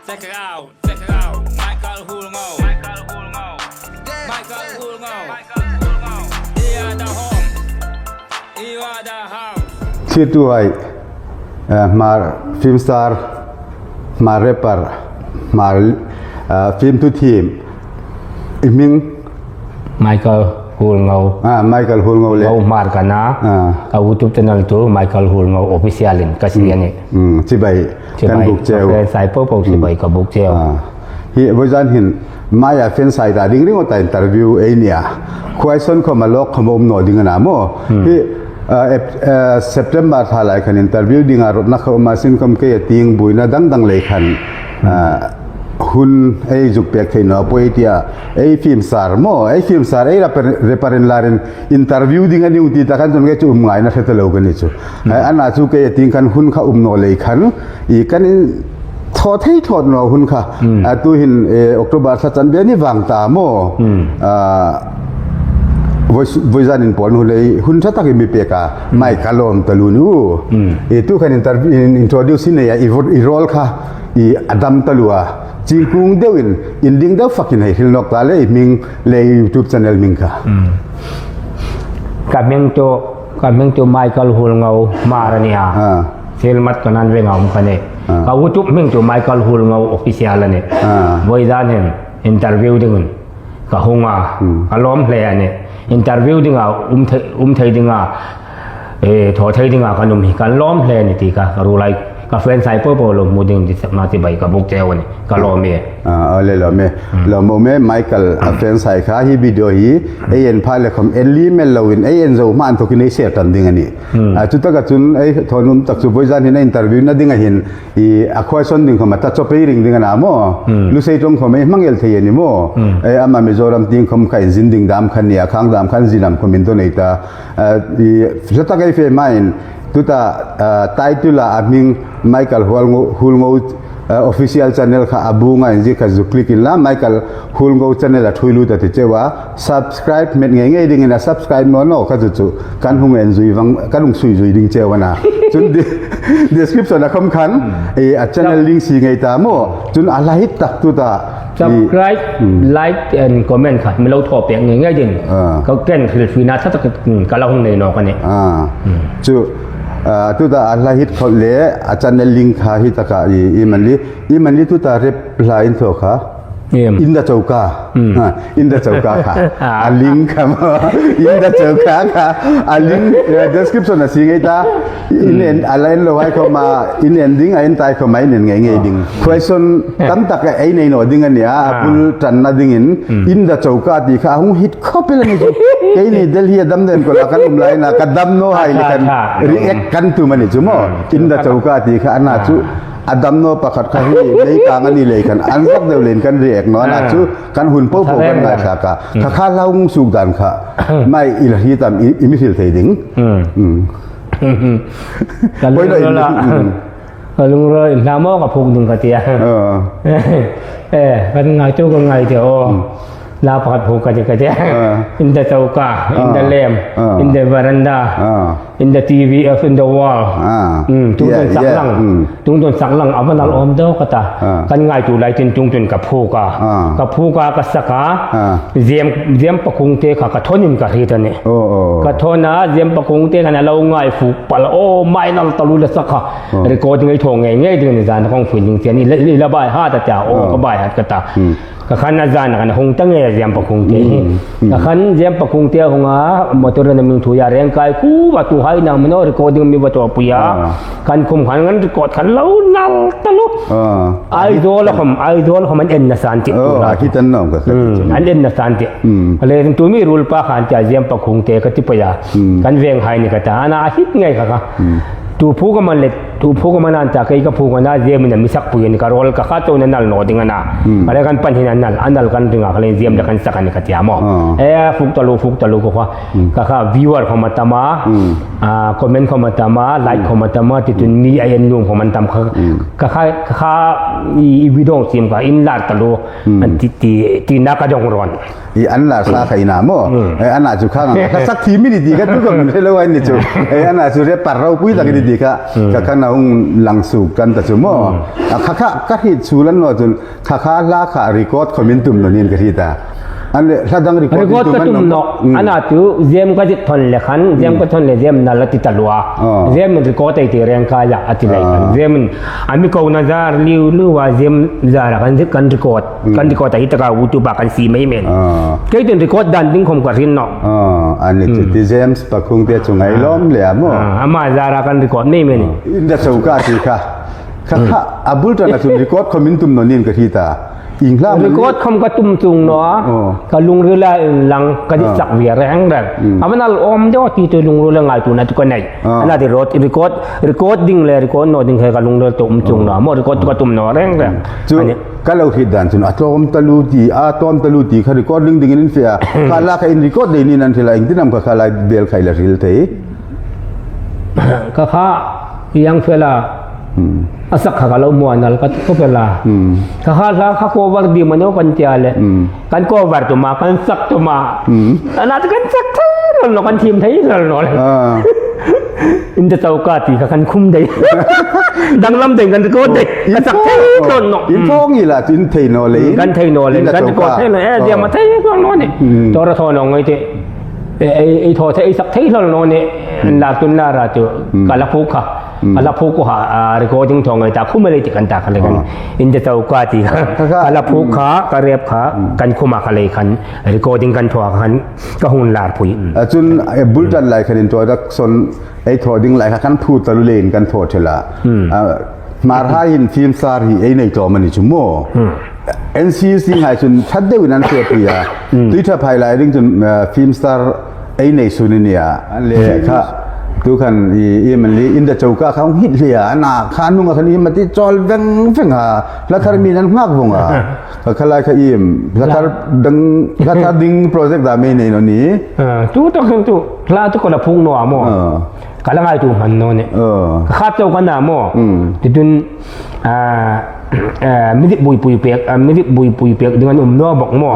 Check it out, check it out. Michael Hulngo, Michael Hulngo, Michael Hulngo, Michael Hulngo. You are the home, you are the house. Thirtu hai Hmar film star, Hmar rapper, Hmar film tu thim i hming Michael Hulngo. Ah, Michael Hulngo le. Ngo Hmar kana. Ka YouTube channel tu Michael Hulngo official in ka si ani. Chibai kan buk cheu. Fan sai po po chibai ka buk cheu. Hi voizan hin maya fan sai da ding ring ota interview ei nia. Question ko malok khom no ding ana mo. Hi September tha lai khan interview ding a rot na kho ma sin kom ke ting buina dang dang lei khan hun ei zuk pek thei no poi tia ei film sar mo ei film sar ei reparin larin interview ding ani uti ta kan chon ke chu um ngai na thete lo kan ni chu ana chu ke ting kan hun kha um no lei khan i kan tho thei thot no hun kha tu hin October thla chan be ni wang ta mo voi zan in pon hulei hun tha tak mi pe ka mai kalom talu nu e tu khan interview introduce ne ya i role kha i adam talua chingkung deuhin in ding deuh fakin hei hil nok ta le i hming le YouTube channel ming kha ka ming tu ka ming tu Michael Hulngo Mar ani a filmat kanan venga um khane ka YouTube ming tu Michael Hulngo official ani voi dan hen interview dingun ka hunga ka lom hle ani interview dinga um thei um thei dinga e tho thei dinga kan um hi kan lom hle ni ti ka ru lai ka friend sai po po lo mu ding di na ti bai ka buk cheu ni ka lom e ale lo me lo mo me Michael a friend sai kha hi video hi ei en pha le khom en li mel lo in ei en zo man to kin ei share tan ding ani a chu ta ka chun ei thonum tak chu boizan hin interview na ding a hin i a question ding khom ta chope ring ding ana mo lu sei tong khom ei mangel thei ani mo e ama Mizoram ting khom kha in zin ding dam khan ni a khang dam khan zinam khom in to nei ta i zata kai fe main tuta title a hming Michael Hualngo Hulngo official channel kha abunga in ji kha zu click in la Michael Hulngo channel a thui lu ta ti chewa subscribe met nge nge ding in a subscribe no no kha chu chu kan hung en zui wang kan hung sui zui ding chewa na chun description a khom khan e a channel link si ngei ta mo chun a la hit tak tu ta subscribe like and comment kha mi lo tho pe nge nge din ka ken khil fi na tha tak ka la hung nei no ka ni chu tu ta a la hit khol le a channel link kha hi taka i i man li i man li tu ta reply in tho kha In the choka in the choka kha a link kha in the choka kha a link description a si ngai ta in en a line lo ai kho ma in ending a in tai kho mai nen ngai ngai ding question tam tak ei nei no ding ania a bul tan na ding in in the choka ti kha hung hit khopel ani chu kei ni Delhi dam den ko la kan um lai na ka dam no hai le kan react kan tu mani chu mo in the choka ti kha ana chu adam no pakhat kha hi lei kang ani lei kan an vak deuh len kan react no ana chu kan hun po po kan ngai thla ka kha kha laung suk dan kha mai il hi tam imi thil thei ding ka lung ro la ka lung ro na mo ka phuk ding ka tia e kan ngai chu ka ngai te o la pakhat phuk ka ti ka tia in the choka in the lamp in the veranda in the TV of in the wall tung tun sak lang tung tun sak lang avan al om do kata kan ngai tu lai tin tung tun ka phu ka ka phu ka ka saka zem zem pakung te kha ka thonin ka ri ta ne ka thona zem pakung te kana lo ngai fu pal o mai nal talu la sakha recording ai thong ngai ngai ding ni zan kong fu ning chen i la bai ha ta ta o ka bai hat ka ta ka khan a zan kan hung ta nge ziam pakung te ka khan ziam pakung te hunga motor na ming thu ya reng kai ku wa tu hai na mano recording mi wa to puya kan khum khan ngan record khan lo nal ta lo idol khom idol khom an en na san ti tu la ki tan nom ka an en na san ti le tu mi rul pa khan cha ziam pakung te ka ti pa ya kan veng hai ni ka ta ana hit ngai ka ka Tu phu ka man le tu phu ka man an ta kei ka phu ka na zem in mi sak puin ka rol ka kha to na nal no ding ana ale kan pan hin anal anal kan ringa ka len zem da kan sak ani ka tia mo e fuk ta lu fuk ta lu ko kha ka kha viewer kho ma tama a comment kho ma tama like kho ma tama ti tun ni ai en lung kho man tam kha ka kha kha i video sim ka in lar ta lu an ti ti ti na ka dong ron I an la sa khai na mo e ana chu kha ka sak thi mi ni ti ka tu ka min lo ai ni chu e ana chu re par rau pui tak ni ti ka ka khan a hung lang suk tan ta chu maw. A kha kha ka hrit sul an lo cun kha kha hla kha record khomin tum no nin ka hrit a. An le hla dang record Record tum ka an tum no ana tu zem ka zit thon le khan zem ka thon le zem na la ti talua zem in record ai ti reng ka ya ati lai khan zem in ami ko na zar liu lu wa zem zara kan kan record kan record ai taka YouTube kan si mai men ke tin record dan ding khom ka rin no Ani chu ti James pakhung te chu ngai lom le mo. Ama zara kan record mai men. In da chauka ti kha kha kha abul ta na chu record khomin tum no nin ka thi ta. Record khom ka tum chung no ka lungrila in lang ka di sak ve reng reng avan al om deuh ti tu lungrula ngai tu na tu ka nei ana ti rot record recording le record no ding khe ka lungrul to um chung no mo record tu ka tum no reng reng chu ka lo hit dan chun a tlawm talu ti a tom talu ti kha recording ding in fia kha la kha in record dei ni nan thila ing tinam ka kha lai bel khai la ril thei ka kha yang fela a sak kha ka lo muan al ka ko pela ka kha hla kha cover di mano kan tia le kan cover tu ma kan sak tu ma ana tu kan sak thai rol no kan thim thai rol no le in te tau ka ti kha kan khum dei danglam dei kan ko dei ka sak thai rol no in thong i la in thei no le kan thei no le kan ko thei le e dia ma thai rol no ni to ra tho no ngai te ei tho thei sak thei hlol no ni la tun la ra chu kala phu kha kala phu ko ha recording thong ai ta khuma le ti kan ta khale kan in te tau ka ti kala phu kha ka rep kha kan khuma khale khan recording kan thwa khan ka hun lar phui. Chun bultan lai khan in to dak son ei tho ding lai kha kan phu talu len kan tho thela mar ha hin film star hi ei nei to mani chu mo NCC ngai chun that deuh in an hriat pui a, tui tha phai lai ding chun film star ei nei sun in nia le kha tu khan i i man li in da choka kha hit hlia ana kha nunga khan i mati chol veng veng a la thar mi nan ngak vunga ka khalai kha im la thar dang la thar ding project da me nei no ni. Tu to khan tu hla tu ko la phung no mo ka la ngai tu man no ne kha chau ka na mo ti tun music bui pui pek music bui pui pek ding an um no bok mo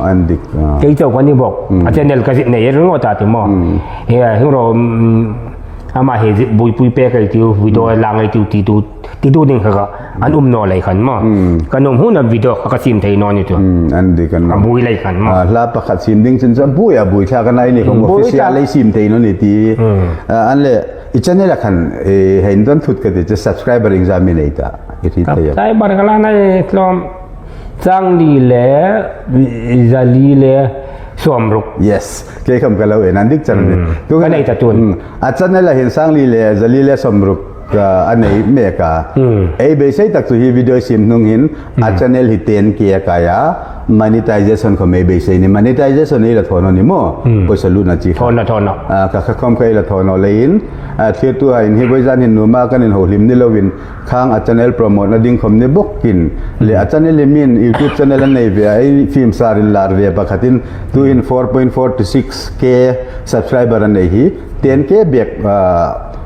an dik kei chau kan ni bok a channel ka nei ringo ta ti mo he hing ro ama he bui pui pek ai tiu video lang ai tiu ti tu ti tu ding kha an um no lai khan mo kan um hun a video kha ka sim thei no ni tu an dik an bui lai khan mo hla pakhat sim ding chin chu bui a bui thla kan ai ni khong official lai sim thei no ni ti an le i channel khan hein don thut ka ti che subscriber examine ei ta i thi thei. Subscriber kala nai tlom chang li le zali le suam ruk. Yes, ke kham ka lo en an dik chan tu kan ei ta tun. A channel la hin sang li le zali le som ruk anei me ka ei be sei tak chu hi video sim nung hin a channel hi ten ke ka ya monetization ko me be sei ni monetization ei la thono ni mo poisa lu na chi thon na thon na ka kha khom kai la thono lein a thlir tu ha in hi boizan hin numa kan in ho hlim ni lovin khang a channel promote na ding khom ni bawkin le a channel hi min youtube channel an nei ve a ei film star in lar ve pakhatin tu in 4.46 k subscriber an nei hi 10 k bek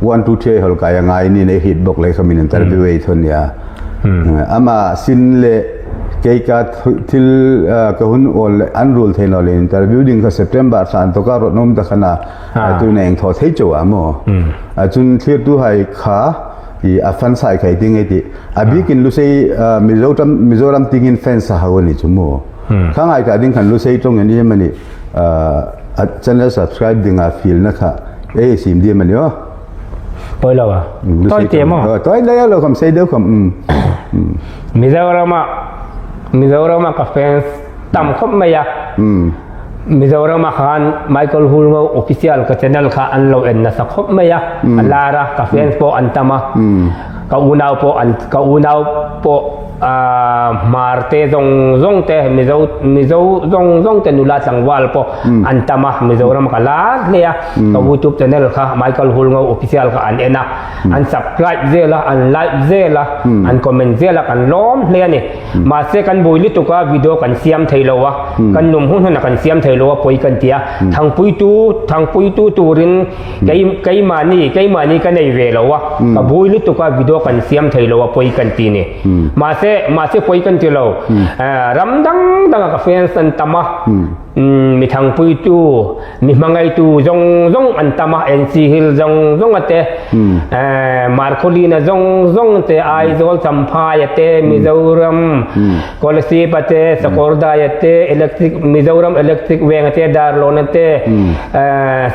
1 2 3 hol kai ngai ni nei hit bok le khamin interview ei thon ya ama sin le kei ka thil ka hun ol an rul theino le interview ding kha September san to ka rot nom ta khana tu neng tho thei chu a mo chun thlir tu hai kha i a fan sai khai ding ei ti a bikin lu sei Mizoram Mizoram tingin fans a ho ni chu mo kha ngai ka ding khan lu sei tong ni mani a channel subscribe ding a feel na kha ei sim di mani o toi lo à toi te mo toi le lo kham sei deuh kham. Mizoram Mizoram ka fans tam khop mai a Mizoram khan Michael Hulngo official ka channel kha an lo en nasa khop mai a a lar a ka fans pawh an tam a ka unau pawh an ka unau pawh Hmar te zawng zawng te Mizo Mizo zawng zawng te nula tlangval pawh an tam a Mizoram ka lar hle a ka YouTube channel kha Michael Hulngo official kha an en a an subscribe zel a an like zel a an comment zel a kan lawm hle a ni. Mahse kan bui lutuk a video kan siam thei lo a, kan num hun hun a kan siam thei lo a pawi kan ti a, thangpuitu thangpuitu turin kei keimahni keimahni ka nei ve lo a, ka bui lutuk a video kan siam thei lo a pawi kan ti ni. Mahse Mahse mahse pawi kan ti lo. Ram dang dang a ka fans an tam a. Mi thangpuitu, mi hmangaitu zawng zawng an tam a, NC Hill zawng zawng a te, Markholina zawng zawng te, Aizawl Champhai a te, Mizoram Kolasib a te, Sakawrdai a te, Electric Mizoram Electric Veng a te, Darlawn a te,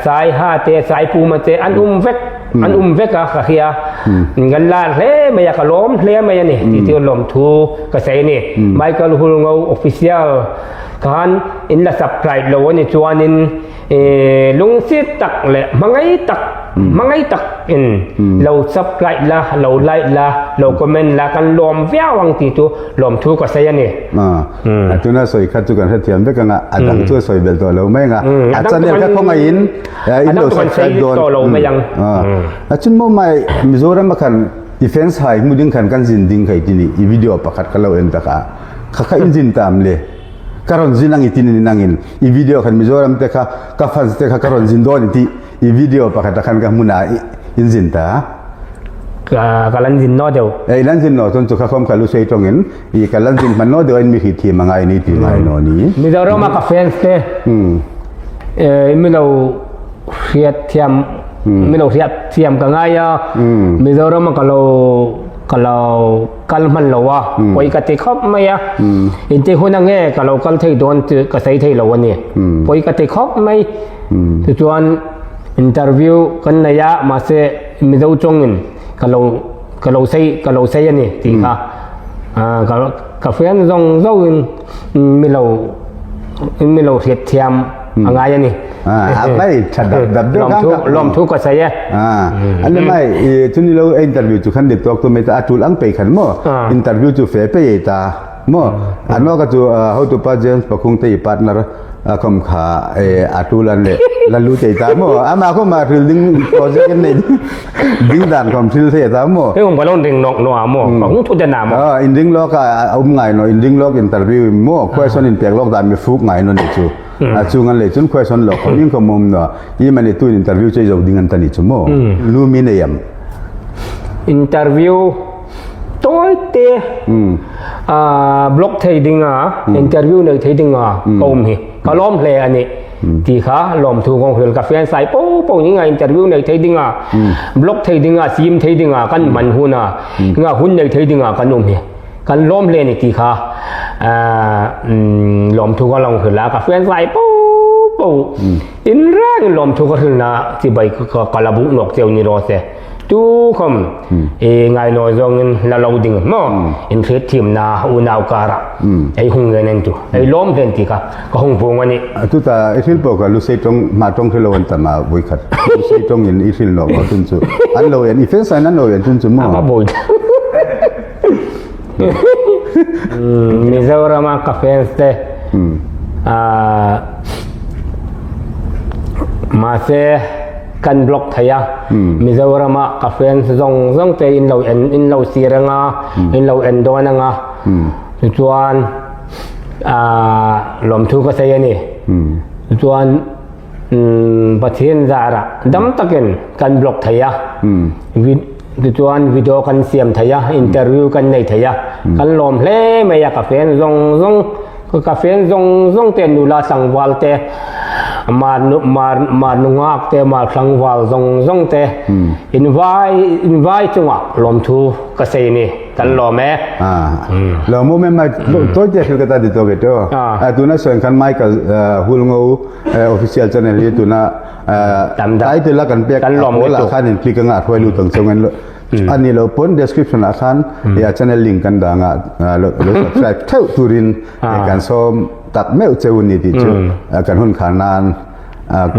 Saiha te, Saipum a te, an um vek an um vek a ka hria. Kan lar hle mai a, ka lawm hle mai a ni tih chu lawmthu ka sawi a ni. Michael Hulngo Official Khan in la subscribe lo a ni chuanin lungchit tak leh hmangaih tak hmangaih tak in lo subscribe la lo like la lo comment la kan lawm viau ang tih chu lawmthu ka sawi a ni. A tuna sawi kha chu kan hrethiam vek anga a dang chu a sawi belh tawh lo mai anga a channel kha khawngaihin in lo subscribe dawn tawh lo mai ang. A chun maw mai Mizoram a khan i fans hai hmu ding khan kan zin ding khai tini i video pakhat ka lo en tak a. Kha kha in zin tam le. Ka rawn zin ang i tin in angin i video khan Mizoram te kha ka fans te kha ka rawn zin dawn i ti i video pakhat khan ka hmun ah in zin ta. Ka ka lan zin no deuh. E lan zin no chun chu kha khom kha lu sei tong in i ka lan zin man no deuh in mi hi thi mangai ni ti ngai no ni. Mizoram a ka fans te e mi lo hriat thiam mi lo hriat thiam ka ngai a Mizoram a ka lo ka lo kal hman lo a pawi ka ti khawp mai a inti hun ange ka lo kal thei dawn chu ka sawi thei lo a ni pawi ka ti khawp mai tichuan interview kan nei a mahse mizo chawngin ka lo ka lo sawi ka lo sawi a ni tih kha ka ka friend zawng zawngin mi lo mi lo hriat thiam a ngai a ni. A mai tha dap dap deuh kang ka. Lawm thu ka sawi e. An le mai chuni lo interview chu khan ni tok tu mai ta atul ang pe khan mo interview chu fe pe ta mo ano ka chu how to pa James Pakhung te partner khom kha e atul an le lalu te ta mo ama ko ma thil ding project en nei ding dan khom thil the ta mo He hung balon ring nok no mo ka hung thu te na mo in ring lok a um ngai no in ring lok interview mo question in pek lok dan mi fuk ngai no ni chu A chung an lei cun question lo kho ning ko mum no i mani tu interview chei zo ding an tani chu mo lu mi nei am interview toi te a blog thei ding a interview nei thei ding a ka um hi ka lom hle ani ti kha lom thu kong hel ka fian sai po po ni nga interview nei thei ding a blog thei ding a sim thei ding a kan man hun a nga hun nei thei ding a kan um hi Kan lawm hle ni ti kha lawmthu ka long hrilh a, ka friend vai po po in reng in lawmthu ka hrilh na chi bai ka la buk nok cheu ni ro se tu khom e ngai no zong in la lo ding mo in thrit thim na unau kara ei hung nge nen tu ei lawm hlen ti kha ka hung vung ani tu ta i thil po ka lu sei tong ma tong thilo an tama voi khat lu sei tong in i thil no ko tun chu an lo en i fen sai nan lo en tun chu mo ma boi Mizoram a ka fans te mahse kan block thei a Mizoram a ka fans zawng zawng te in lo en in lo sir anga in lo en dawn anga chuan lawmthu ka sawi a ni chuan Pathian zarah dam takin kan blog thei a, tichuan video kan siam thei a, interview kan nei thei a, kan lawm hle mai a, ka fan zawng zawng, ka fan zawng zawng te nula tlangval te, mar mar mar nungak te, mar tlangval zawng zawng te, invai invai chungah lawmthu ka sawi a ni. Kan lawm e. Lo mo me mai toi te thil ka ta di to ke to. Tuna soin khan Michael Hulngo official channel hi tuna title la kan pek kan lawm la khan in click anga thoi lu tang chong en ani lo pon description ah khan ya channel link kan da nga lo subscribe theu turin kan som tak meu cheu ni ti chu kan hun khan nan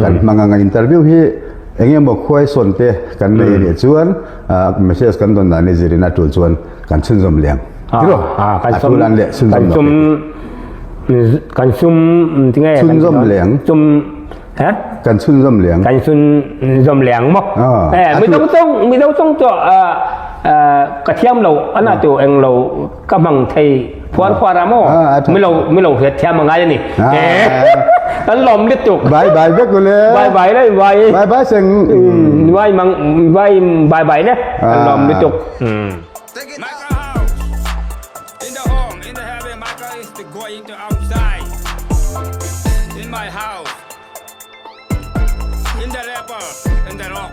kan manga nga interview hi enge mo khuai son te kan nei ni chuan message kan don dan ni zirin a tul chuan kan chhunzawm leng tiro kan a tul an le chhunzawm kan sum kan sum tinge chhunzawm leng sum ha kan chhunzawm leng kan chhunzawm leng mo eh mi dong tong mi dong tong to ka thiam lo ana tu eng lo ka mang thei phuan khuara mo mi lo mi lo hiat thiam angai ani kan lom lit tuk bye bye vek le bye bye le bye bye bye seng bye mang bye bye bye le kan lom lit tuk. going to outside in my house in the level in the rock.